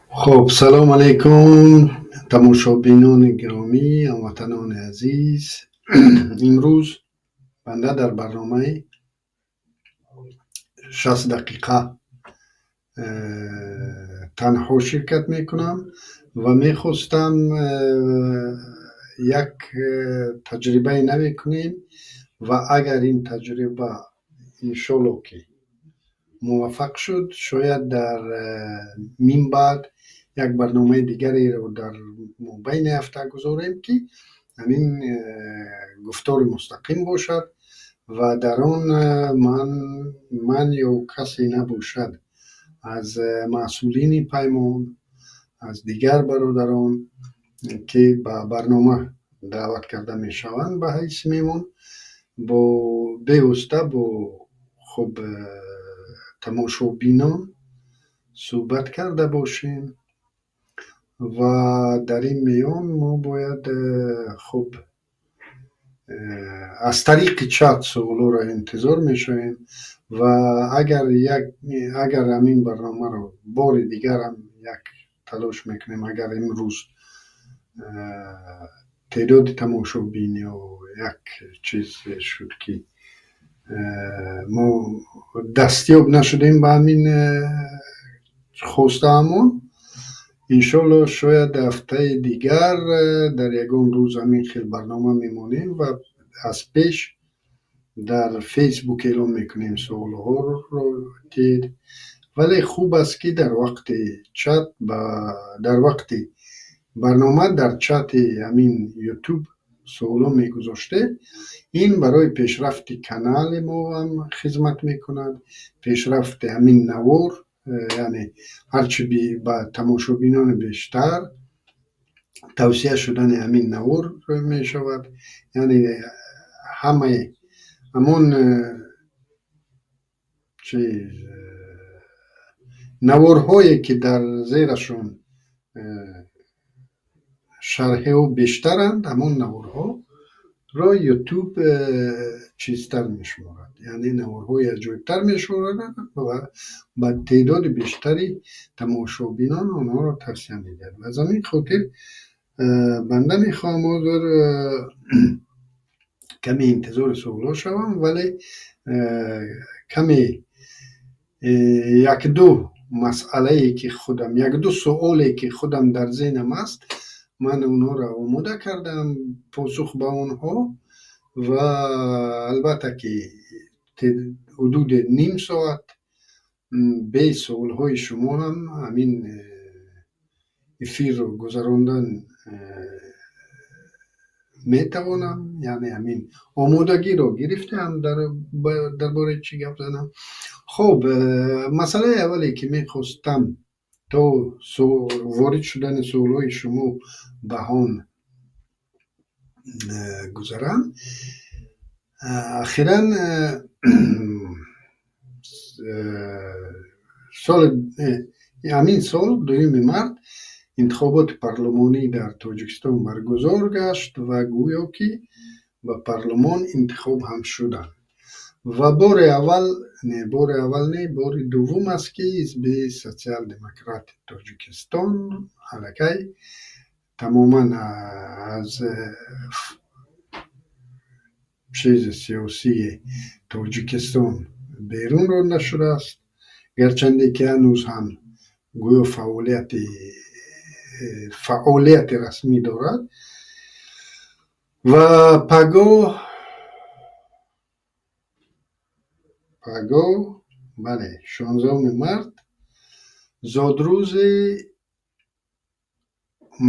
Хуб, салом алейкум, тамошобинони гиромӣ, ҳамватанони азиз. Имрӯз банда дар барномаи 60 дақиқа танҳо ширкат мекунам ва мехостам як таҷрибаи наве кунем ва агар ин таҷриба, иншолло, ки муваффақ шуд, шояд дар минбаъд як барномаи дигареро дар мобайни ҳафта гузорем, ки ҳамин гуфтори мустақим бошад ва дар он ман ё касе набошад аз масъулини Паймон, аз дигар бародарон, ки ба барнома даъват карда мешаванд ба ҳайси меҳмон, бо бевосита бо хуб тамошобинон суҳбат карда бошем. Ва дар ин миён мо бояд хуб аз тариқи чат суолҳоро интизор мешавем. Ва агар ҳамин барномаро бори дигарам як талош мекунем, агар имрӯз теъдоди тамошобин ё як чиз шуд, ки мо дастёб нашудем ба ҳамин хостаамон, иншолло, шояд ҳафтаи дигар дар ягон рӯз ҳамин хел барнома мемонем ва аз пеш дар Фейсбук эълон мекунем, суолҳоро диҳед. Вале хуб аст, ки дар вақти чат, дар вақти барнома дар чати ҳамин Ютуб суолҳо мегузоштед. Ин барои пешрафти канали мо ҳам хизмат мекунад, пешрафти ҳамин навор, яъне ҳарчи ба тамошобинони бештар тавсия шудани ҳамин навор мешавад. Яъне ҳамаи ҳамон чиз, наворҳое, ки дар зерашон шарҳиҳо бештаранд, ҳамон наворҳоро Ютуб чизтар мешуморад, яъне наворҳои аҷоибтар мешуморад ва ба теъдоди бештари тамошобинон онҳоро тавсия медиҳад. Ва аз ҳамин хотир банда мехоҳам ҳозир каме интизори суолҳо шавам, вале каме якду масъалае, ки худам, якду суоле, ки худам дар зеҳнам аст, ман онҳоро омода кардам, посух ба онҳо. Ва албатта, ки ҳудуди ним соат бе суолҳои шумо ҳам ҳамин эфирро гузарондан метавонам, яъне ҳамин омодагиро гирифтаам, дар бораи чӣ гап занам. Хуб, масъалаи аввале, ки мехостам то ворид шудани суолҳои шумо ба он гузарам, ахиран соли ҳамин сол 2 март интихоботи парлумонӣ дар Тоҷикистон баргузор гашт ва гӯё ки ба парлумон интихоб ҳам шуданд. Ва бори аввал не, бори аввал не, бори дуввум аст, ки Ҳизби Социал-демократи Тоҷикистон аллакай тамоман аз чизи сиёсии Тоҷикистон берун ронда шудааст, гарчанде ки ҳанӯз ҳам гӯё фаъолияти расмӣ дорад. Ва пагоҳ, бале, 16 март зодрӯзи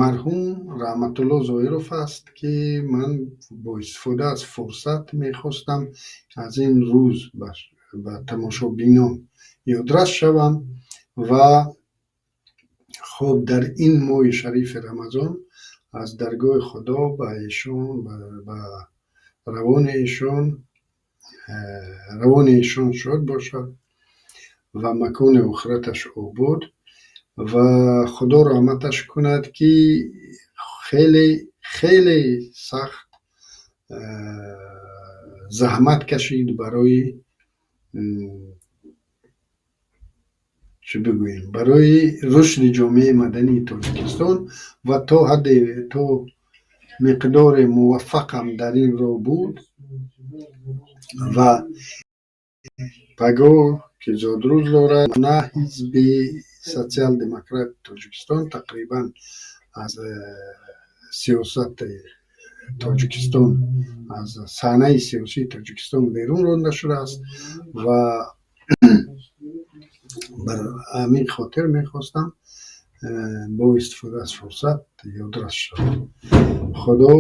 марҳум Раҳматулло Зоиров аст, ки ман бо истифода аз фурсат мехостам аз ин рӯз ба тамошобинон ёдрас шавам ва хуб дар ин моҳи шарифи Рамазон аз даргоҳи Худо ба эшон, ба равони эшон, равони эшон шод бошад ва макони охираташ обод ва Худо раҳматаш кунад, ки хеле хеле сахт заҳмат кашид барои Чӣ бигӯем, барои рушди ҷомеаи мадании Тоҷикистон ва то ҳадде, то миқдоре муваффақам дар ин роҳ буд. Ва пагоҳ ки зодрӯз дорад, на ҳизби Социал-демократи Тоҷикистон тақрибан аз сиёсати Тоҷикистон, аз саҳнаи сиёсии Тоҷикистон берун ронда шудааст ва бар ҳамин хотир мехостам бо истифода аз фурсат ёдрас шавам. Худо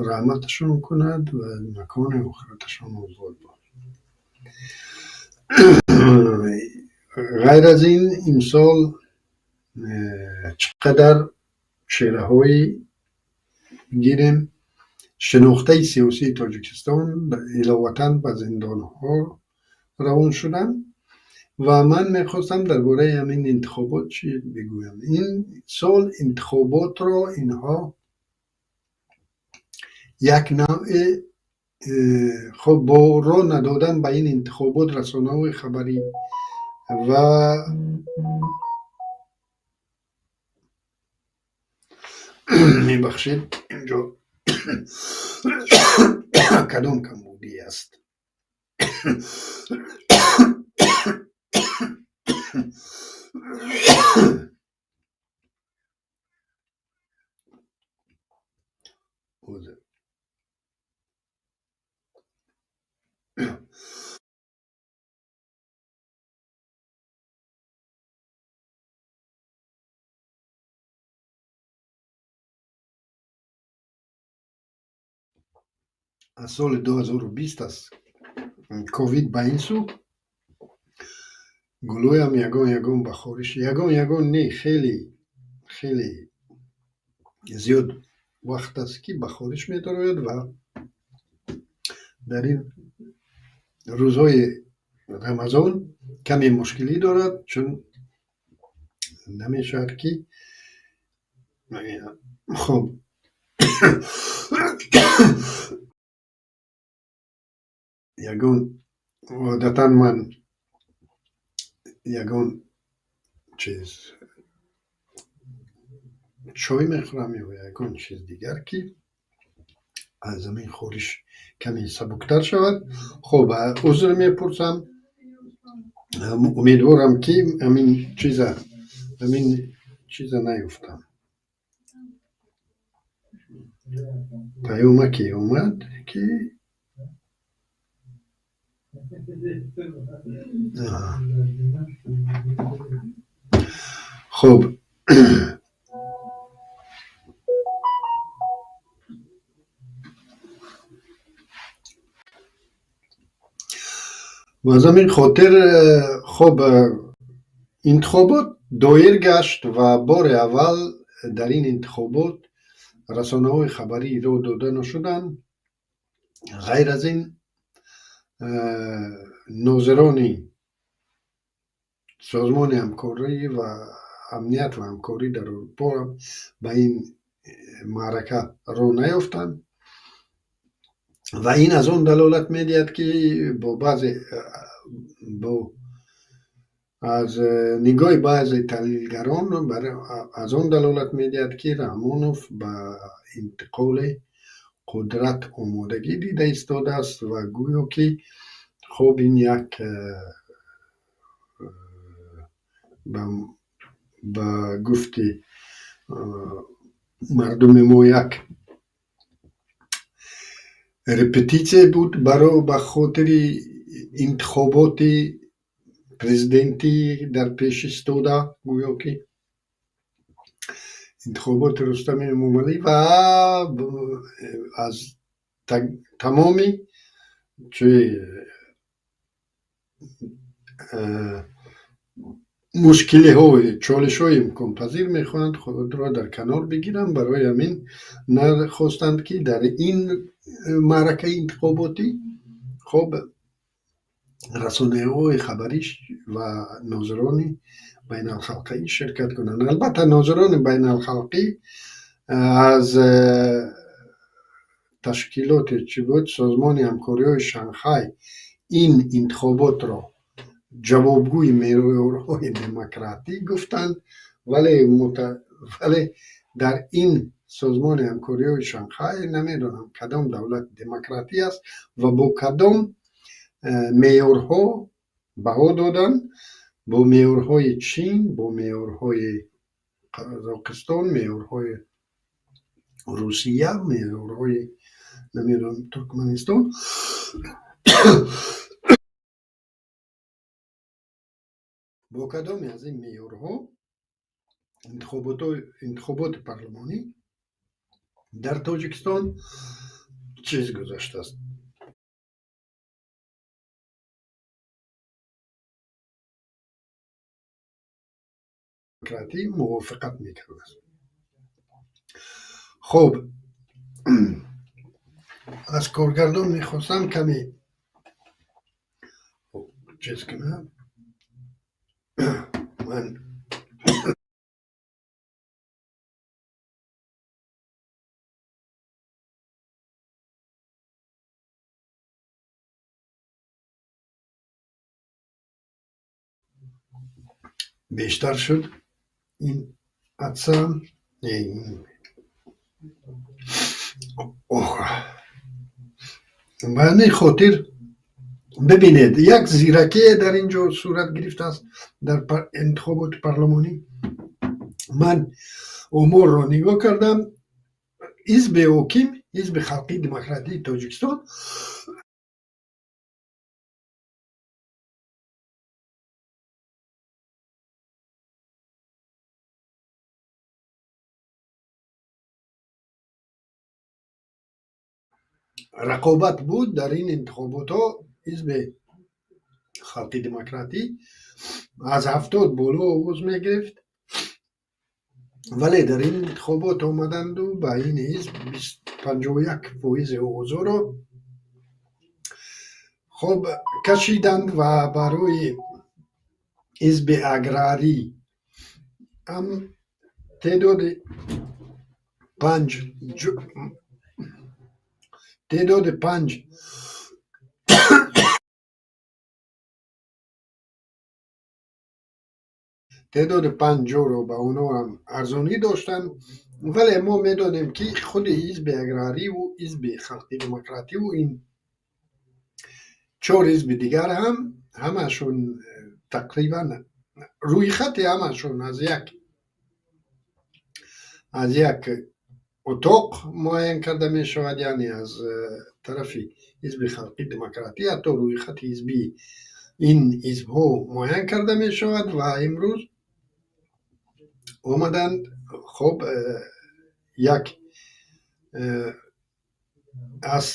раҳматашон кунад ва макони охираташон обод бод. Ғайр аз ин, имсол чӣ қадар чеҳраҳои гирем шинохтаи сиёсии Тоҷикистон иловатан ба зиндонҳо равон шуданд ва ман мехостам дар бораи ҳамин интихобот чӣ бигӯям. Ин сол интихоботро инҳо як навъе, хоб, бо роҳ надодан ба ин интихобот расонаҳои хабарӣ ва, мебахшед, инҷо кадом камбудӣ аст? Узр. Аз соли 2020, аз ковид ба ин сӯ гулӯям ягон ягон ба хориш, ягон ягон не, хеле хеле зиёд вақт аст, ки ба хориш медарояд ва дар ин рӯзҳои Рамазон каме мушкилӣ дорад, чун намешавад ки, хоб, ягон, одатан ман ягон чиз чой мехӯрам ё ягон чиз дигар, ки аз ҳамин хориш каме сабуктар шавад. Хоб, узр мепурсам, умедворам, ки ҳамин чиза наёфтам. Паёмаке омад, ки хуб. Ва аз ҳамин хотир, хуб, интихобот доир гашт ва бори аввал дар ин интихобот расонаҳои хабарӣ роҳ дода нашуданд. Ғайр аз ин, нозирони Созмони ҳамкорӣ ва амният ва ҳамкорӣ дар Аврупо ба ин маърака роҳ наёфтанд ва ин аз он далолат медиҳад, ки бо баъзе, бо аз нигоҳи баъзе таҳлилгарон, аз он далолат медиҳад, ки Раҳмонов ба интиқоли қудрат омодагӣ дида истодааст ва гӯё ки, хуб, ин як, ба гуфти мардуми мо, як репетитсия буд ба хотири интихоботи президентӣ дар пеш истода, гӯё ки интихоботи Рустами Эмомалӣ ва аз тамоми чи мушкилиҳои, чолишҳои имконпазир мехоҳанд худро дар канор бигиранд. Барои ҳамин нахостанд, ки дар ин маъракаи интихоботӣ, хоб, расонаҳои хабарӣ ва нозирони байналхалқӣ ширкат кунанд. Албатта, нозирони байналхалқӣ аз ташкилоти, чӣ буд, Созмони ҳамкориҳои Шанхай ин интихоботро ҷавобгӯи меъёрҳои демократӣ гуфтанд, вале дар ин созмони ҳамкориҳои Шанхай намедонам кадом давлат демократӣ аст ва бо кадом меъёрҳо баҳо доданд. Бо меъёрҳои Чин, бо меъёрҳои Қазоқистон, меъёрҳои Русия, меъёрҳои намедонам Туркманистон. Бо кадоме аз ин меъёрҳо интихоботи парлумонӣ дар Тоҷикистон чиз гузаштааст? Демократӣ мувофиқат мекардааст. Хуб, аз коргардон мехостам каме чиз кунам. Ман бештар шуд ин атсам. Ба ҳамин хотир бибинед, як зиракие дар ин ҷо сурат гирифтааст дар интихоботи парлумонӣ. Ман оморро нигоҳ кардам. Ҳизби ҳоким, Ҳизби халқии демократии Тоҷикистон, рақобат буд дар ин интихоботҳо. Ҳизби халқи демократӣ аз 70 боло овоз мегирифт, вале дар ин интихобот омаданду ба ин ҳизб 51% овозҳоро хоб кашиданд ва барои ҳизби аграрӣ ҳам теъдоди панҷ ҷоро ба онҳо ҳам арзонӣ доштанд. Вале мо медонем, ки худи ҳизби аграриву ҳизби халқи демокративу ин чор ҳизби дигар ҳам ҳамаашон тақрибан рӯйхати ҳамаашон аз як утоқ муайян карда мешавад, яъне аз тарафи ҳизби халқи демократӣ ҳатто рӯйхати ҳизбии ин ҳизбҳо муайян карда мешавад. Ва имрӯз омаданд, хоб, як аз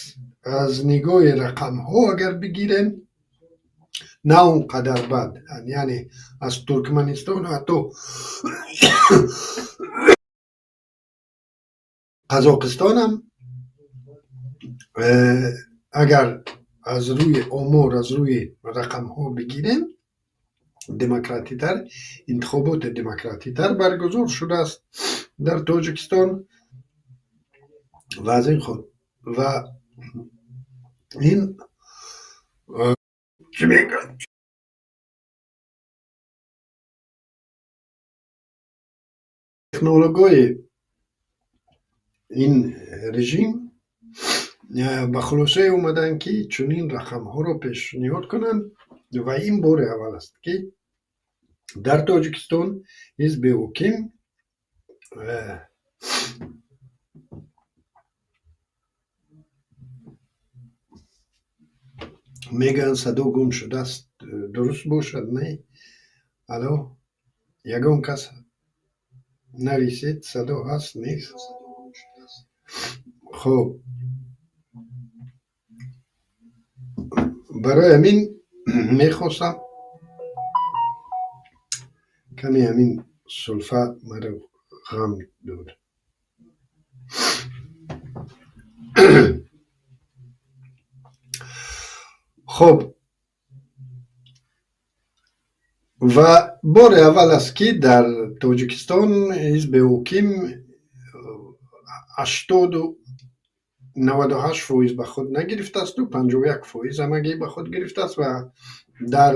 нигоҳи рақамҳо агар бигирем, на он қадар бад, яъне аз Туркманистон, ҳатто Қазоқистонам агар аз рӯи омор, аз рӯи рақамҳо бигирем, демократитар, интихоботи демократитар баргузор шудааст дар Тоҷикистон. Ва аз ин худ ва ин чӣ мегӯяд, технологҳои ин режим ба хулосае омаданд, ки чунин рақамҳоро пешниҳод кунанд. Ва ин бори аввал аст, ки дар Тоҷикистон ҳизби ҳоким мегӯянд садо гум шудааст. Дуруст бошад, не? Алло, ягон кас нависед, садо ҳаст, нест? Хуб, барои ҳамин мехостам каме ҳамин сулфа маро ғам дод. Хуб, ва бори аввал аст, ки дар Тоҷикистон ҳизби ҳоким 98% ба худ нагирифтаасту 51% ҳамагӣ ба худ гирифтааст. Ва дар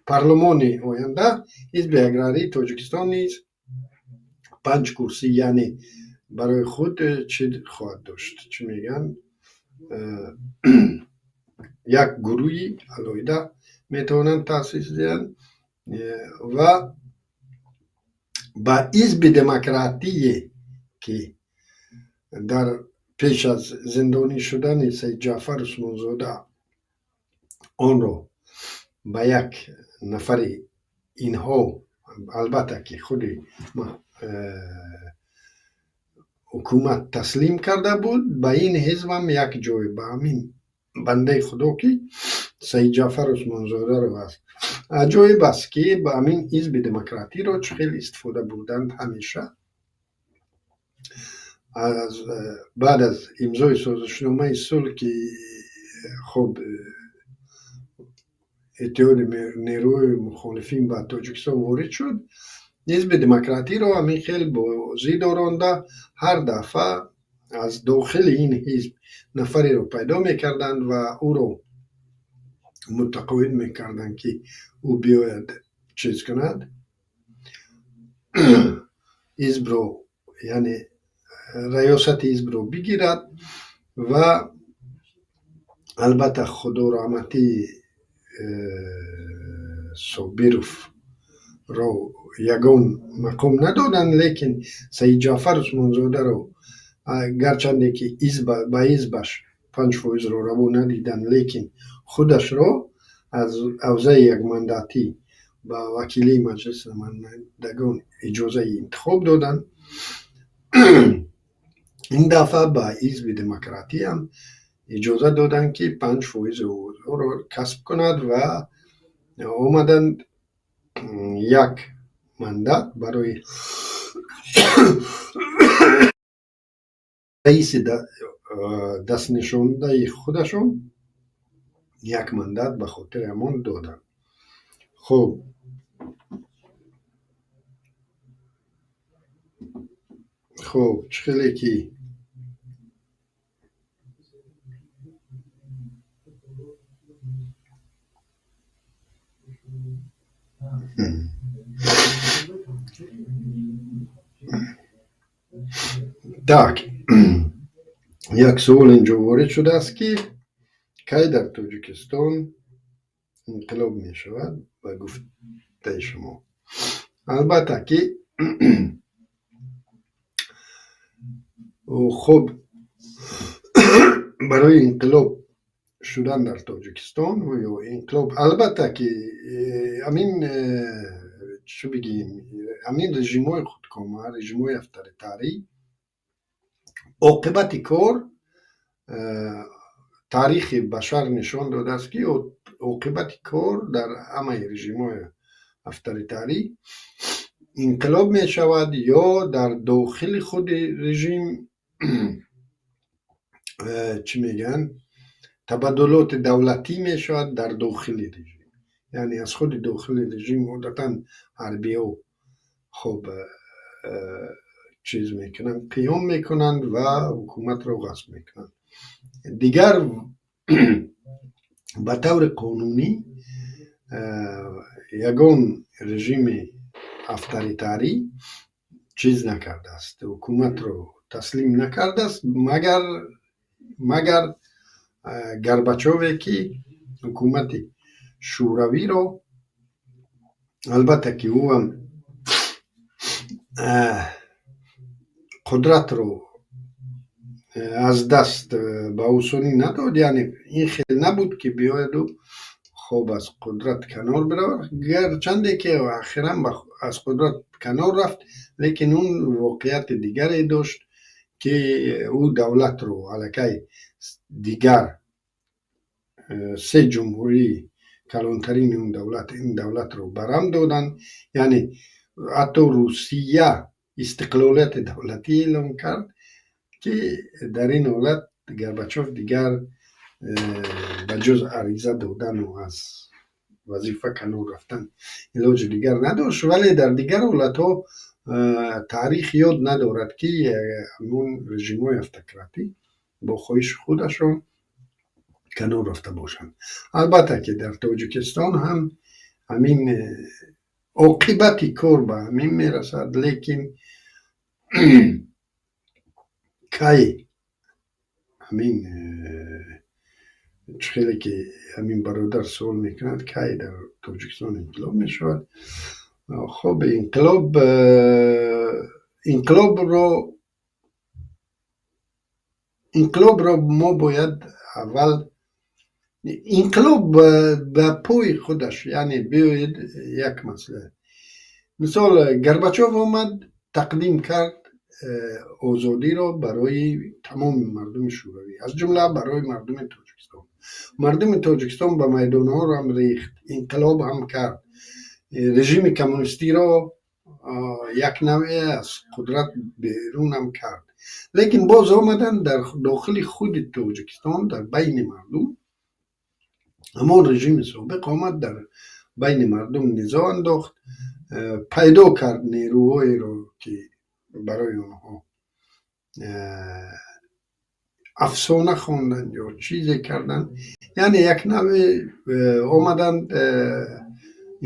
Парлумони оянда Ҳизби аграрии Тоҷикистон низ 5 курсӣ, яъне барои худ чӣ хоҳад дошт, чӣ мегӯянд, як гурӯҳи алоҳида метавонанд таъсис диҳанд ва ба Ҳизби демократие, ки дар пеш аз зиндонӣ шудани Саид Ҷаъфар Усмонзода онро ба як нафари инҳо, албатта ки худи ҳукумат таслим карда буд, ба ин ҳизбам як ҷой ба ҳамин бандаи худо, ки Саид Ҷаъфар Усмонзодаро аст. Аҷоиб аст, ки ба ҳамин Ҳизби демократиро чӣ хел истифода бурданд ҳамеша. Аз баъд аз имзои созишномаи сулҳ, ки хуб Иттиҳоди нерӯҳои мухолифин ба Тоҷикистон ворид шуд, Ҳизби демократиро ҳамин хел бозӣ доронда, ҳар дафъа аз дохили ин ҳизб нафареро пайдо мекарданд ва ӯро мутақоид мекарданд, ки ӯ биёяд, чиз кунад, ҳизбро, яъне раёсати ҳизбро бигирад. Ва албатта худораҳматии Собировро ягон мақом надоданд, лекин Саид Ҷаъфар Усмонзодаро, гарчанде ки ба ҳизбаш 5%-ро раво надиданд, лекин худашро аз ҳавзаи якмандатӣ ба вакилии Маҷлиси намояндагон иҷозаи интихоб доданд. Ин дафъа ба Ҳизби демократиям иҷоза доданд, ки 5% овозҳоро касб кунад ва омаданд, як мандат барои раиси дастнишондаи худашон, як мандат ба хотири ҳамон доданд. Хуб, чӣ хеле ки так, як суол инҷо ворид шудааст, ки кай дар Тоҷикистон инқилоб мешавад ба гуфтаи шумо? Албатта ки хуб, барои инқилоб шудан дар Тоҷикистон ё инқилоб, албатта ки ҳамин, чӣ бигӯем, ҳамин режимҳои худкома, режимҳои авторитарӣ, оқибати кор, таърихи башар нишон додааст, ки оқибати кор дар ҳамаи режимҳои авторитарӣ инқилоб мешавад ё дар дохили худи режим, чӣ мегӯянд, табаддулоти давлатӣ мешавад дар дохили режим, яъне аз худи дохили режим одатан ҳарбиҳо хуб чиз мекунанд, қиём мекунанд ва ҳукуматро ғасб мекунанд. Дигар ба таври қонунӣ ягон режими авторитарӣ чиз накардааст, ҳукуматро таслим накардааст, магар Горбачове, ки ҳукумати Шӯравиро, албатта ки ӯ ҳам қудратро аз даст ба осонӣ надод, яъне ин хел набуд, ки биёяду хоб аз қудрат канор биравад. Гарчанде ки охиран аз қудрат канор рафт, лекин он воқеияти дигаре дошт, ки ӯ давлатро аллакай дигар се ҷумҳурии калонтарини он давлат ин давлатро барам доданд, яъне ҳатто Русия истиқлолияти давлатӣ эълон кард, ки дар ин ҳолат Горбачов дигар ба ҷуз ариза додану аз вазифа канор рафтан илоҷи дигар надошт. Вале дар дигар ҳолатҳо таърих ёд надорад, ки ҳамон режимҳои автократӣ бо хоҳиши худашон канор рафта бошанд. Албатта ки дар Тоҷикистон ҳам Ҳамин оқибати кор ба ҳамин мерасад, лекин кай ҳамин, чӣ хеле ки ҳамин бародар суол мекунад, кай дар Тоҷикистон инқилоб мешавад? Хуб, инқилобро мо бояд аввал инқилоб ба пои худаш, яъне биёед як масъала. Мисол, Горбачов омад, тақдим кард озодиро барои тамоми мардуми Шӯравӣ, аз ҷумла барои мардуми Тоҷикистон. Мардуми Тоҷикистон ба майдонҳо ҳам рехт, инқилоб ҳам кард, режими коммунистиро як навъе аз қудрат берун ҳам кард. Лекин боз омаданд, дар дохили худи Тоҷикистон, дар байни мардум ҳамон режими собиқ омад, дар байни мардум низоъ андохт, пайдо кард нерӯҳоеро, ки барои онҳо афсона хонданд ё чизе карданд. Яъне як навъе омаданд,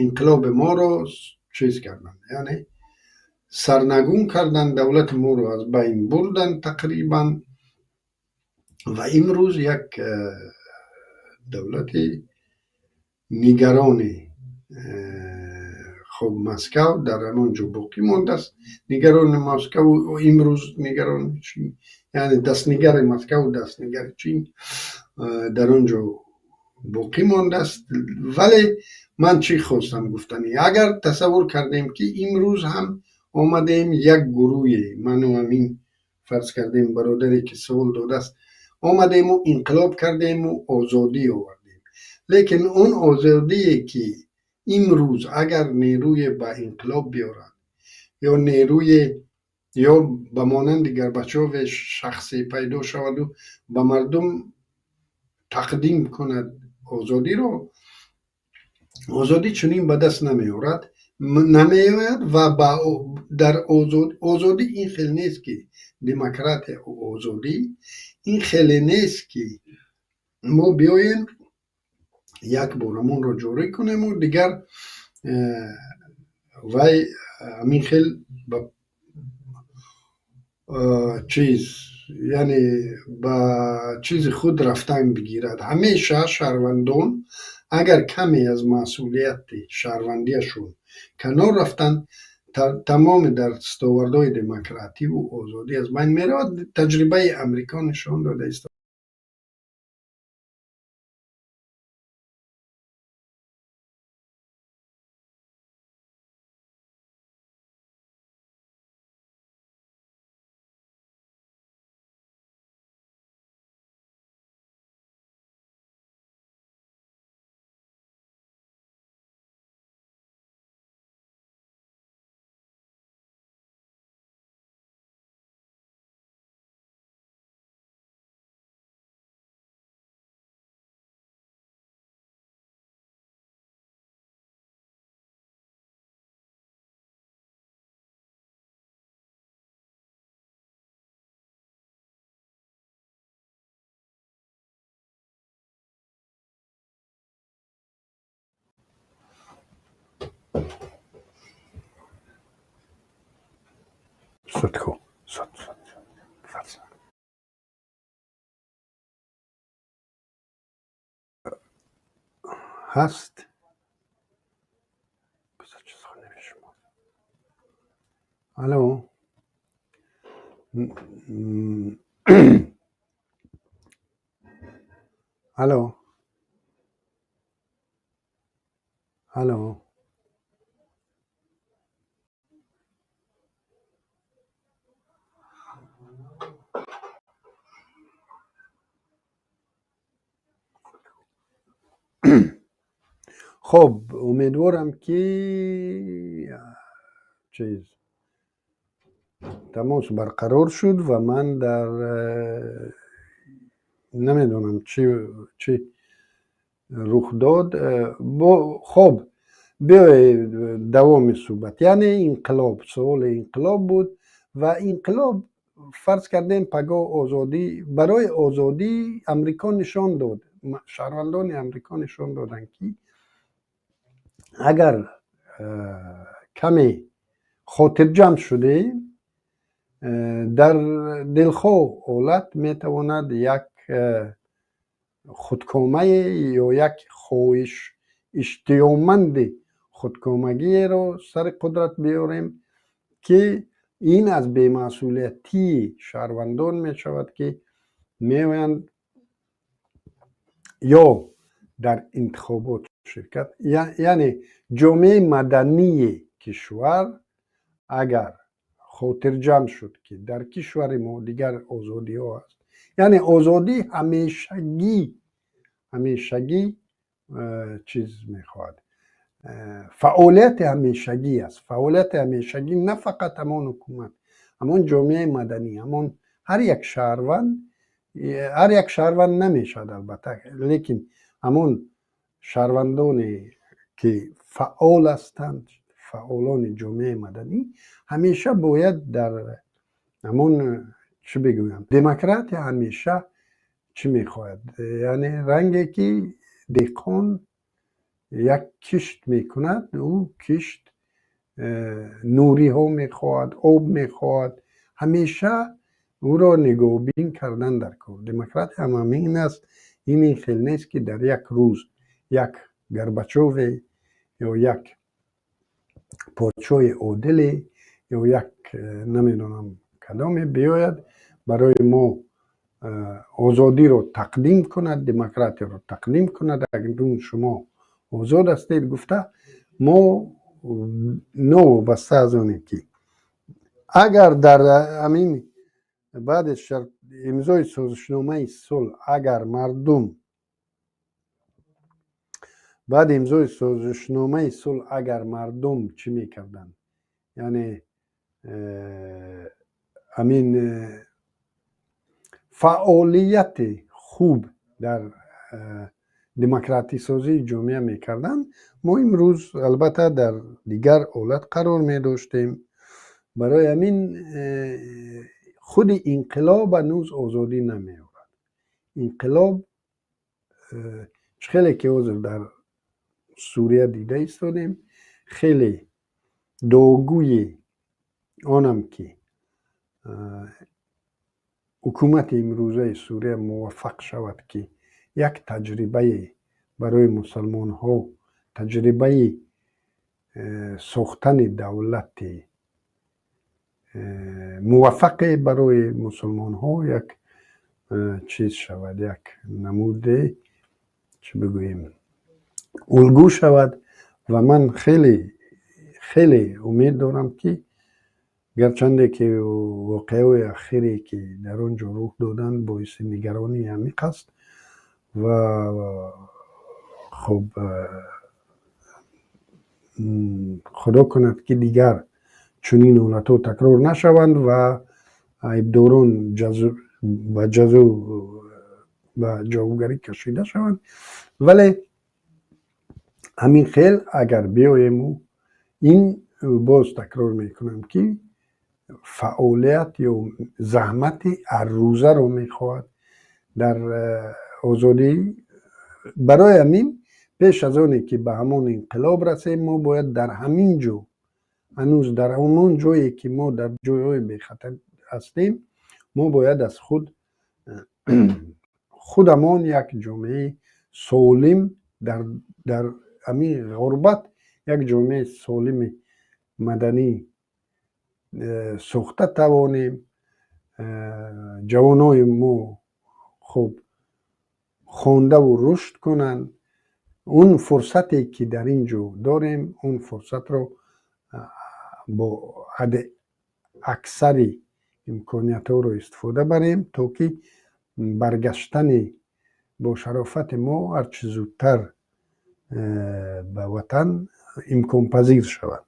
инқилоби моро чиз карданд, яъне сарнагун карданд, давлати моро аз байн бурданд тақрибан. Ва имрӯз як давлати нигарони, хуб, Москав дар ҳамон ҷо боқӣ мондааст, нигарони Москаву имрӯз нигарони Чин, яъне дастнигари Москаву дастнигари Чин дар он ҷо боқӣ мондааст. Вале ман чӣ хостам гуфтанӣ? Агар тасаввур кардем, ки имрӯз ҳам омадем, як гурӯҳе, ману ҳамин, фарз кардем, бародаре ки суол додааст, омадему инқилоб кардему озодӣ овардем, лекин он озодие ки имрӯз агар нерӯе ба инқилоб биёрад ё нерӯе ё ба монанди Горбачове шахсе пайдо шаваду ба мардум тақдим кунад озодиро, озодӣ чунин ба даст намеорад, намеояд. Ва дар озодӣ ин хел нест, ки демократия, озодӣ ин хеле нест, ки мо биёем, як бор ҳамонро ҷорӣ кунему дигар вай ҳамин хел ба чиз, яъне ба чизи худ рафтан бигирад. Ҳамеша шаҳрвандон агар каме аз масъулияти шаҳрвандиашон канор рафтанд, тамоми дастовардҳои демокративу озодӣ аз байн меравад. Таҷрибаи Амрико нишон дода истодаст. Ҳаст. Алло, алло, алло. Хуб, умедворам, ки чиз, тамос барқарор шуд. Ва ман дар намедонам, чӣ рух дод. Хуб, биёед давоми суҳбат. Яъне инқилоб, суоли инқилоб буд. Ва инқилоб, фарз кардем, пагоҳ озодӣ, барои озодӣ Амрико нишон дод, шаҳрвандони Амрико нишон доданд, ки Агар каме хотирҷамъ шудем, дар дилхоҳ ҳолат метавонад як худкомае ё як хоҳиш иштиёманди худкомагиеро сари қудрат биёрем, ки ин аз бемасъулиятии шаҳрвандон мешавад, ки меоянд ё дар интихобот ширкат, яъне ҷомеаи мадании кишвар агар хотирҷамъ шуд, ки дар кишвари мо дигар озодиҳо ҳаст, яъне озодӣ ҳамешагӣ чиз мехоҳад, фаъолияти ҳамешагӣ аст. Фаъолияти ҳамешагӣ на фақат ҳамон ҳукумат, ҳамон ҷомеаи маданӣ, ҳамон ҳар як шаҳрванд, ҳар як шаҳрванд намешавад албатта, лекин ҳамон шаҳрвандоне ки фаъол ҳастанд, фаъолони ҷомеаи маданӣ ҳамеша бояд дар ҳамон, чӣ бигӯям, демократия ҳамеша чӣ мехоҳад, яъне ранге ки деҳқон як кишт мекунад, ӯ кишт нуриҳо мехоҳад, об мехоҳад, ҳамеша ӯро нигоҳбин кардан дар кор. Демократия ҳам ҳамин аст. Ин хел нест, ки дар як рӯз як Горбачове ё як подшоҳи одиле ё як намедонам кадоме биёяд, барои мо озодиро тақдим кунад, демократияро тақдим кунад, акнун шумо озод ҳастед гуфта. Мо новобаста аз оне ки агар дар ҳамин баъди имзои созишномаи сулҳ, агар мардум баъди имзои созишномаи сулҳ, агар мардум чӣ мекарданд, яъне ҳамин фаъолияти хуб дар демократисозии ҷомеа мекарданд, мо имрӯз албатта дар дигар ҳолат қарор медоштем. Барои ҳамин худи инқилоб ҳанӯз озодӣ намеорад. Инқилоб чӣ хеле ки ҳозир дар Сурия дида истодем, хеле дуогӯи онам, ки ҳукумати имрӯзаи Сурия муваффақ шавад, ки як таҷрибае барои мусалмонҳо, таҷрибаи сохтани давлати муваффақе барои мусулмонҳо як чиз шавад, як намуде, чӣ бигӯем, улгӯ шавад. Ва ман хеле хеле умед дорам, ки гарчанде ки воқеаҳои ахире, ки дар он ҷо рух доданд, боиси нигаронии амиқ аст ва хуб, Худо кунад, ки дигар чунин ҳолатҳо такрор нашаванд ва айбдорон ба ҷазо, ба ҷавобгарӣ кашида шаванд. Вале ҳамин хел агар биёему, ин боз такрор мекунам, ки фаъолият ё заҳмати ҳаррӯзаро мехоҳад дар озодӣ. Барои ҳамин пеш аз оне ки ба ҳамон инқилоб расем, мо бояд дар ҳамин ҷо, ҳанӯз дар ҳамон ҷое ки мо дар ҷойҳои бехатар ҳастем, мо бояд аз худамон як ҷомеаи солим, дар ҳамин ғурбат як ҷомеаи солими маданӣ сохта тавонем. Ҷавонои мо хуб хондаву рушд кунанд. Он фурсате ки дар ин ҷо дорем, он фурсатро бо ҳадди аксари имкониятҳоро истифода барем, то ки баргаштани бо шарофати мо ҳарчи зудтар ба ватан имконпазир шавад.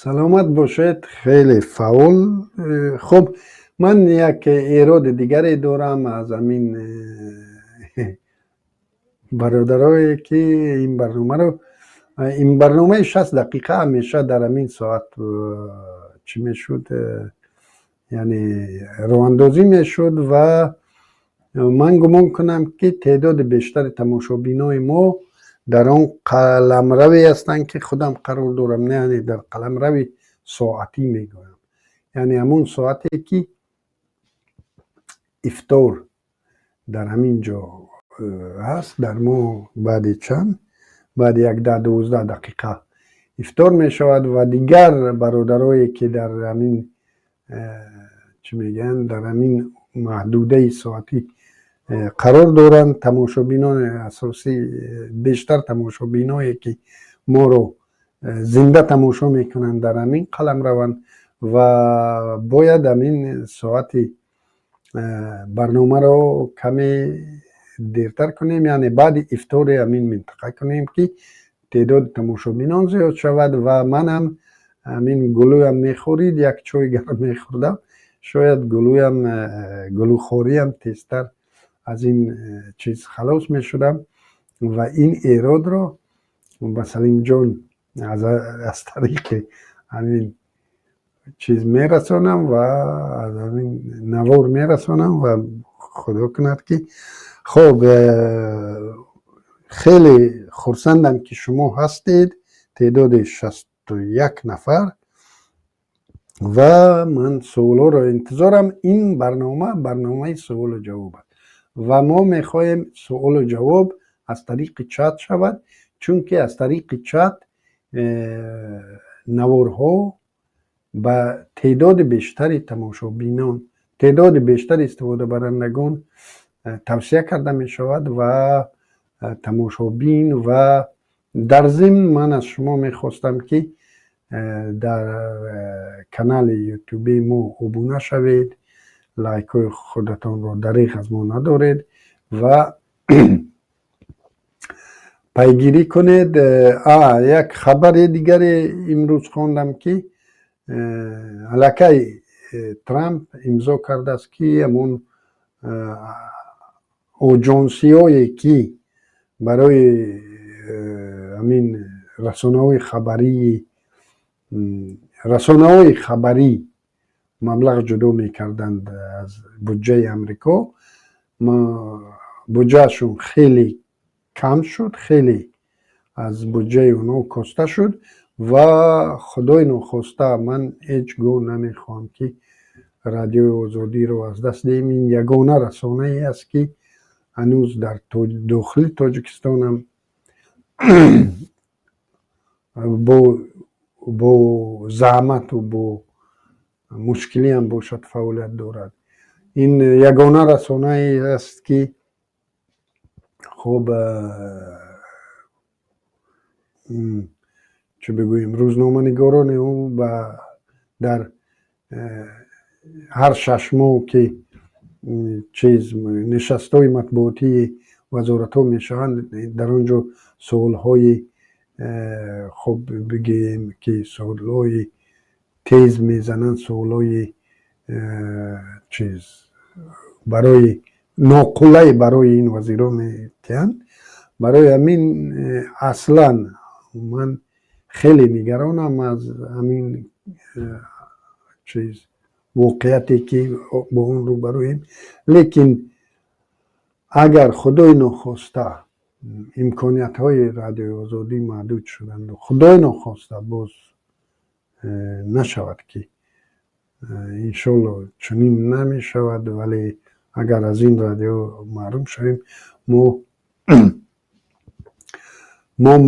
Саломат бошед, хеле фаъол. Хуб, ман як эроди дигаре дорам аз ҳамин бародарое ки ин барномаро Ин барномаи 60 дақиқа ҳамеша дар ҳамин соат чӣ мешуд, яъне роҳандозӣ мешуд. Ва ман гумон кунам, ки теъдоди бештари тамошобинои мо дар он қаламраве ҳастанд, ки худам қарор дорам, яъне дар қаламрави соатӣ мегӯям, яъне ҳамон соате, ки ифтор дар ҳамин ҷо ҳаст. Дар мо баъди чанд, баъди як 10-12 дақиқа ифтор мешавад. Ва дигар бародарое, ки дар ҳамин, чӣ мегӯянд, дар ҳамин маҳдудаи соатӣ қарор доранд, тамошобинони асосӣ, бештар тамошобиное, ки моро зинда тамошо мекунанд, дар ҳамин қаламраванд ва бояд ҳамин соати барномаро каме дертар кунем, яъне баъди ифтори ҳамин минтақа кунем, ки теъдоди тамошобинон зиёд шавад. Ва манам ҳамин гулӯям мехӯрид, як чой гарм мехӯрдам, шояд гулӯям, гулӯхориям тезтар аз ин чиз халос мешудам. Ва ин эродро ба Салимҷон аз тариқи ҳамин чиз мерасонам ва аз ҳамин навор мерасонам. Ва худо кунад, ки хоб. Хеле хурсандам, ки шумо ҳастед, теъдоди 61 нафар, ва ман суолҳоро интизорам. Ин барнома барномаи суолу ҷавоб аст ва мо мехоҳем суолу ҷавоб аз тариқи чат шавад, чунки аз тариқи чат наворҳо ба теъдоди бештари тамошобинон, теъдоди бештари истифодабарандагон тавсия карда мешавад ва тамошобин. Ва дар зимн ман аз шумо мехостам, ки дар канали ютуби мо обуна шавед, лайкҳои худатонро дареғ аз мо надоред ва пайгирӣ кунед. Як хабари дигаре имрӯз хондам, ки аллакай Трамп имзо кардааст, ки ҳамон оҷонсиҳое, ки барои ҳамин расонаҳои хабарӣ маблағ ҷудо мекарданд аз буҷаи Амрико, буҷаашон хеле кам шуд, хеле аз буҷаи онҳо коста шуд. Ва худои нохоста, ман ҳеҷ гоҳ намехоҳам, ки Радиои Озодиро аз даст диҳем. Ин ягона расонае аст, ки ҳанӯз дар дохили Тоҷикистонам бо заҳмату бо мушкилиам бошад, фаъолият дорад. Ин ягона расонае аст, ки хуб, чӣ бигӯем, рӯзноманигорони ӯ дар ҳар 6 моҳ, ки чиз, нишастҳои матбуотии вазоратҳо мешаванд, дар он ҷо суолҳои, хуб, бигӯем, ки суолҳои тез мезананд, суолҳои чиз барои ноқулай барои ин вазирҳо метиҳанд. Барои ҳамин аслан ман хеле нигаронам аз ҳамин чиз, воқеияте, ки бо он рӯбарӯем. Лекин агар худои нохоста имкониятҳои Радиои Озодӣ маҳдуд шуданду, худои нохоста, боз нашавад, ки иншолло чунин намешавад, вале агар аз ин радио маҳрум шавем, мо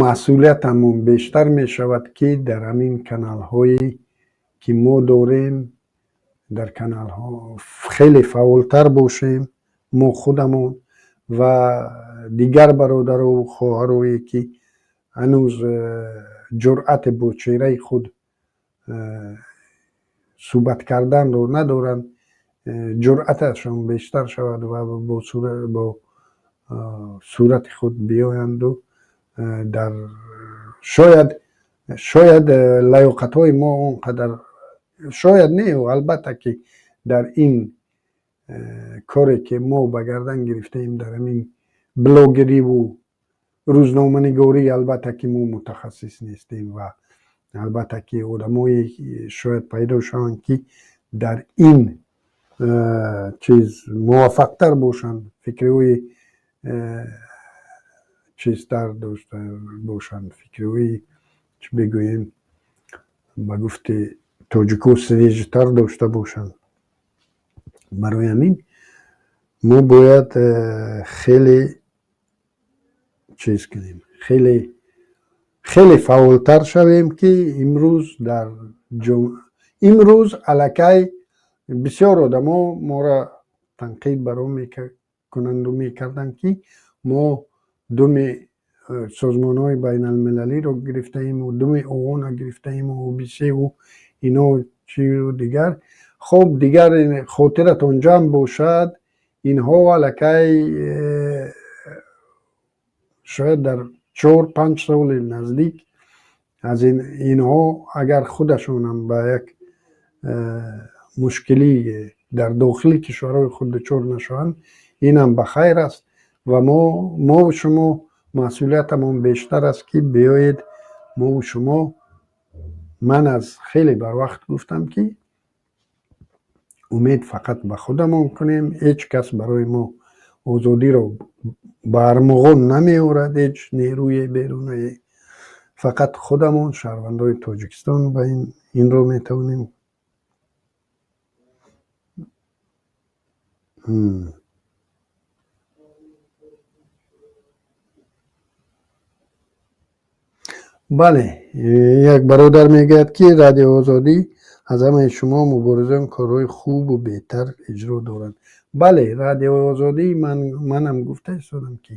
масъулиятамон бештар мешавад, ки дар ҳамин каналҳое, ки мо дорем, дар каналҳо хеле фаъолтар бошем, мо худамон ва дигар бародару хоҳарое, ки ҳанӯз ҷуръате бо чеҳраи худ суҳбат карданро надоранд, ҷуръаташон бештар шавад ва бо сурати худ биёянду дар шояд лаёқатҳои мо он қадар шояд не, албатта, ки дар ин коре, ки мо ба гардан гирифтаем, дар ҳамин блогериву Рӯзноманигорӣ, албатта, ки мо мутахассис нестем ва албатта, ки одамое шояд пайдо шаванд, ки дар ин чиз муваффақтар бошанд, фикрҳои чизтар дошта бошанд, фикрҳои, чӣ бигӯем, ба гуфти тоҷико, свежий тар дошта бошанд. Барои ҳамин мо бояд хеле чиз кунем, хеле хеле фаъолтар шавем, ки имрӯз дар имрӯз аллакай бисёр одамо моро танқид баро мекунанду мекарданд, ки мо думи созмонҳои байналмилалиро гирифтаиму думи ООНа гирифтаиму ОБСЕву ино чию дигар. Хоб, дигар хотиратон ҷамъ бошад, инҳо аллакай шояд дар 4-5 соли наздик аз инҳо, агар худашонам ба як мушкилӣ дар дохили кишварҳои худ дучор нашаванд, инам ба хайр аст. Ва мову шумо масъулиятамон бештар аст, ки биёед мову шумо. Ман аз хеле барвақт гуфтам, ки умед фақат ба худамон кунем. Ҳеҷ кас барои мо озодиро ба армуғон намеорад, ҳеҷ нерӯе берунае. Фақат худамон, шаҳрвандои Тоҷикистон, ба инро метавонем. Бале, як бародар мегӯяд, ки Радиои Озодӣ аз ҳамаи шумо муборизон корҳои хубу беҳтар иҷро доранд. Бале, Радиои Озодӣ, манам гуфта истодам, ки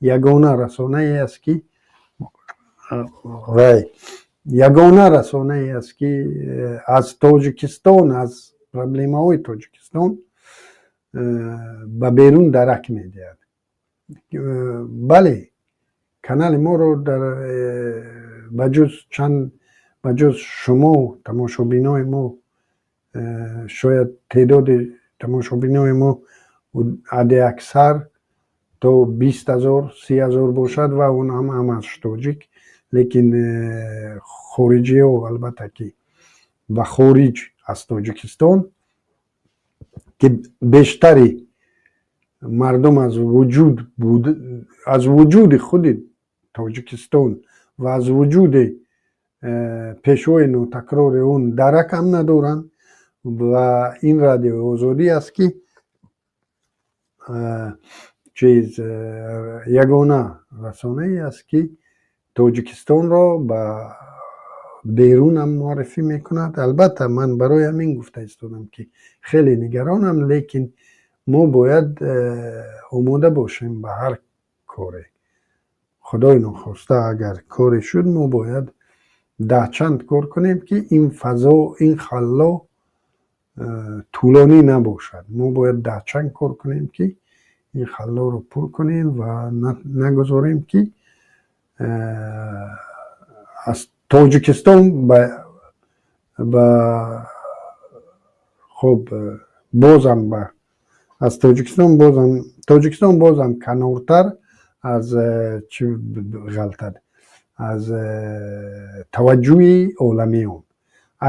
ягона расонае аст, ки вай ягона расонае аст, ки аз Тоҷикистон, аз проблемаҳои Тоҷикистон ба берун дарак медиҳад. Бале, канали моро дар ба ҷуз чанд, ба ҷуз шумо, тамошобинои мо, шояд теъдоди тамошобинои мо ҳадди аксар то 20 000, 30 000 бошад ва он ҳам ҳамаш тоҷик. Лекин хориҷиҳо, албатта, ки ба хориҷ аз Тоҷикистон, ки бештари мардум аз вуҷуди худи Тоҷикистон ва аз вуҷуди пешвои нотакрори он дарак ҳам надоранд. Ва ин Радиои Озодӣ аст, ки чиз ягона расонае аст, ки Тоҷикистонро ба берунам муаррифӣ мекунад. Албатта, ман барои ҳамин гуфта истодам, ки хеле нигаронам, лекин мо бояд омода бошем ба ҳар коре. Худои нохоста, агар коре шуд, мо бояд даҳчанд кор кунем, ки ин фазо, ин халло тӯлонӣ набошад. Мо бояд даҳчанд кор кунем, ки ин халлоро пур кунем ва нагузорем, ки аз Тоҷикистон ба хуб бозам ба аз Тоҷикистон бозам Тоҷикистон бозам канортар аз чӣ ғалтад, аз таваҷҷӯҳи оламиён.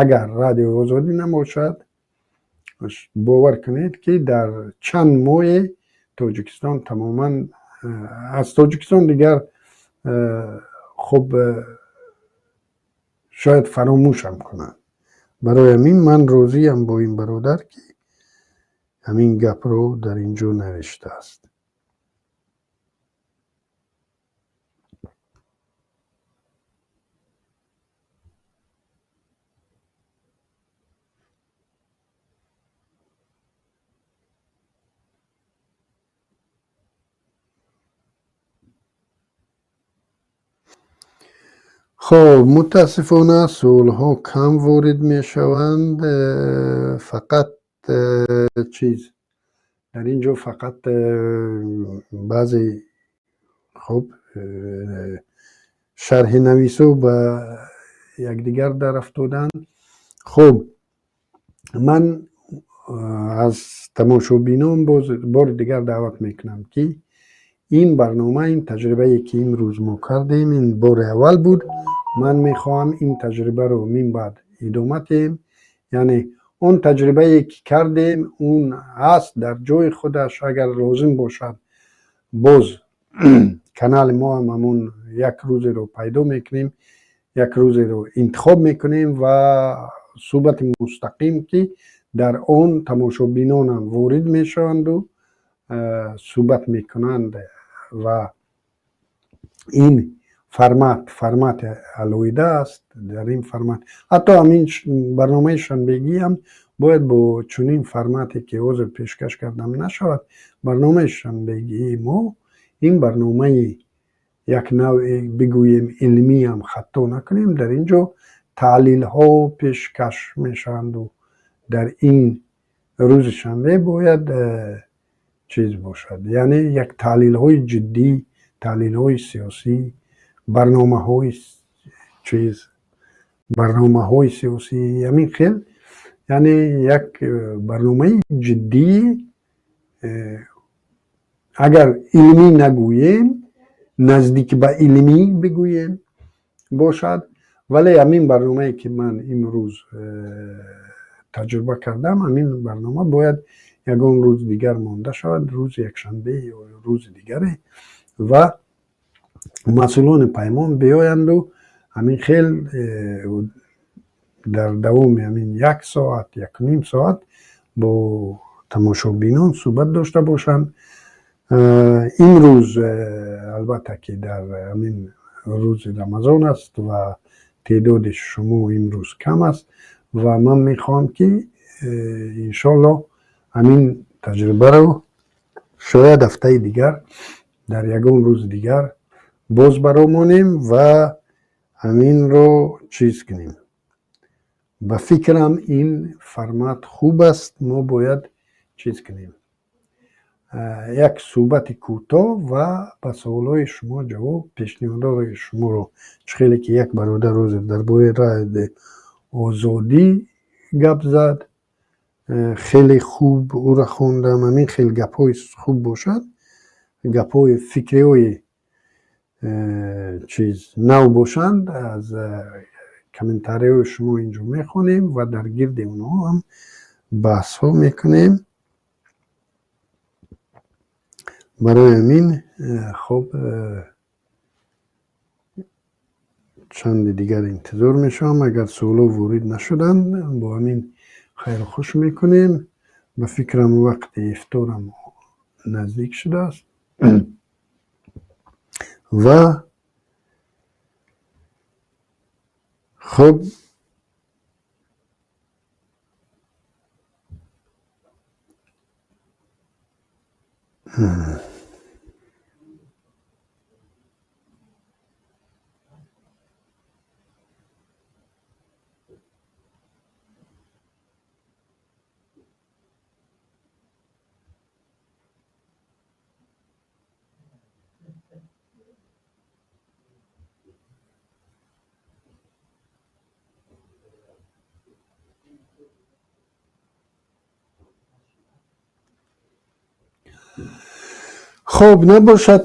Агар Радиои Озодӣ набошад, бовар кунед, ки дар чанд моҳе Тоҷикистон тамоман аз Тоҷикистон дигар хуб шояд фаромӯшам кунанд. Барои ҳамин ман розиям бо ин бародар, ки ҳамин гапро дар ин ҷо навиштааст. Хоб, мутаассифона, суолҳо кам ворид мешаванд. Фақат чиз дар ин ҷо фақат баъзе хуб шарҳинависо ба якдигар дарафтоданд. Хуб, ман аз тамошобинон боз бори дигар даъват мекунам, ки Ин барнома, ин таҷрибае, ки имрӯз мо кардем, ин бори аввал буд. Ман мехоҳам ин таҷрибаро минбаъд идома диҳем. Яъне он таҷрибае, ки кардем, он ҳаст дар ҷои худаш. Агар лозим бошад, боз канали мо ҳам ҳамон як рӯзеро пайдо мекунем, як рӯзеро интихоб мекунем ва суҳбати мустақим, ки дар он тамошобинонам ворид мешаванду суҳбат мекунанд. Ва ин формат формати алоҳида аст. Дар ин формат ҳатто ҳамин барномаи шанбегиам бояд бо чунин формате, ки ҳозир пешкаш кардам, нашавад. Барномаи шанбегии мо ин барномаи як навъе бигӯем, илмиам хато накунем. Дар ин ҷо таҳлилҳо пешкаш мешаванду дар ин рӯзи шанбе бояд чиз бошад, яъне як таҳлилҳои ҷиддӣ, таҳлилҳои сиёсӣ, барномаҳои чиз, барномаҳои сиёсӣ, ҳамин хел, яъне як барномаи ҷиддӣ, агар илмӣ нагӯем, наздик ба илмӣ бигӯем, бошад. Вале ҳамин барномае, ки ман имрӯз таҷриба кардам, ҳамин барнома бояд ягон рӯз дигар монда шавад, рӯзи якшанбе ё рӯзи дигаре, ва масъулони Паймон биёянду ҳамин хел дар давоми ҳамин як соат, якуним соат бо тамошобинон суҳбат дошта бошанд. Имрӯз албатта, ки дар ҳамин рӯзи Рамазон аст ва теъдоди шумо имрӯз кам аст ва ман мехоҳам, ки иншоалло ҳамин таҷрибаро шояд ҳафтаи дигар, дар ягон рӯзи дигар боз баромонем ва ҳаминро чиз кунем. Ба фикрам, ин формат хуб аст. Мо бояд чиз кунем, як суҳбати кӯтоҳ ва ба саволҳои шумо ҷавоб, пешниҳодҳои шуморо, чӣ хеле ки як бародар ҳозир дар бораи Радиои Озодӣ гап зад, хеле хуб ӯро хондам. Ҳамин хел гапҳои хуб бошад, гапҳои фикриҳои чиз нав бошанд, аз комментариҳои шумо инҷо мехонем ва дар гирди онҳо ҳам баҳсҳо мекунем. Барои ҳамин, хоб, чанде дигар интизор мешавам. Агар суолҳо ворид нашуданд, бо ҳамин хайру хуш мекунем. Ба фикрам, вақти ифторам наздик шудааст ва хуб. Хуб набошад,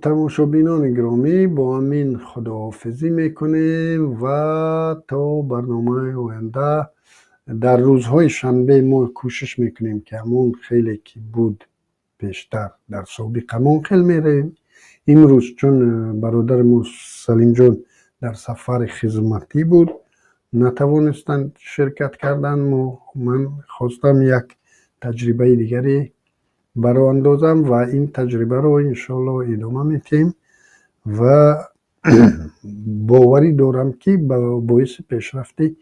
тамошобинони гиромӣ, бо ҳамин худоҳофизӣ мекунем ва то барномаи оянда. Дар рӯзҳои шанбе мо кӯшиш мекунем, ки ҳамон хеле, ки буд пештар, дар собиқ, ҳамон хел меравем. Имрӯз чун бародари мо Салимҷон дар сафари хизматӣ буд, натавонистанд ширкат кардан, ман хостам як таҷрибаи дигаре баро андозам ва ин таҷрибаро иншоалло идома медиҳем ва боварӣ дорам, ки боиси пешрафти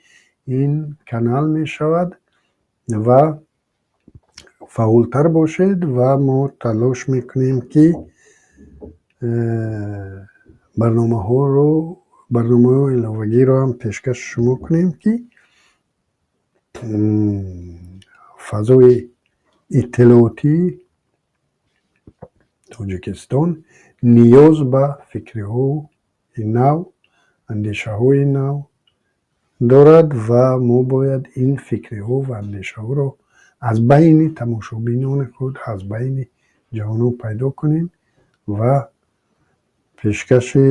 ин канал мешавад. Ва фаъолтар бошед ва мо талош мекунем, ки барномаҳоро, барномаҳои иловагиро ҳам пешкаши шумо кунем, ки фазои иттилоотии Тоҷикистон ниёз ба фикриҳои нав, андешаҳои нав дорад ва мо бояд ин фикриҳо ва андешаҳоро аз байни тамошобинони худ, аз байни ҷавонон пайдо кунем ва пешкаши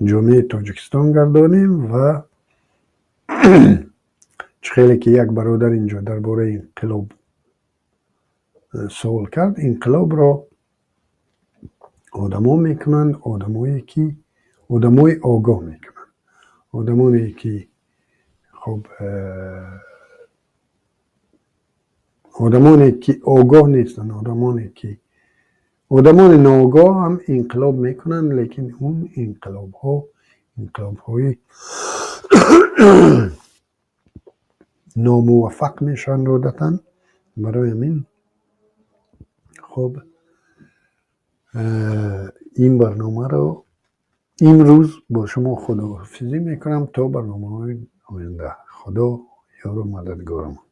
ҷомеаи Тоҷикистон гардонем. Ва чӣ хеле ки як бародар инҷо дар бораи инқилоб суол кард, инқилобро одамо мекунанд, одамое ки одамои огоҳ мекунанд, одамоне ки хоб, одамоне ки огоҳ нестанд, одамоне ки одамони ноогоҳ ҳам инқилоб мекунанд, лекин он инқилобҳо инқилобҳои номуваффақ мешаванд одатан. Барои ҳамин хоб, ин барномаро имрӯз бо шумо худоҳофизӣ мекунам то барномаҳои оянда. Худо ёру мададгорамон.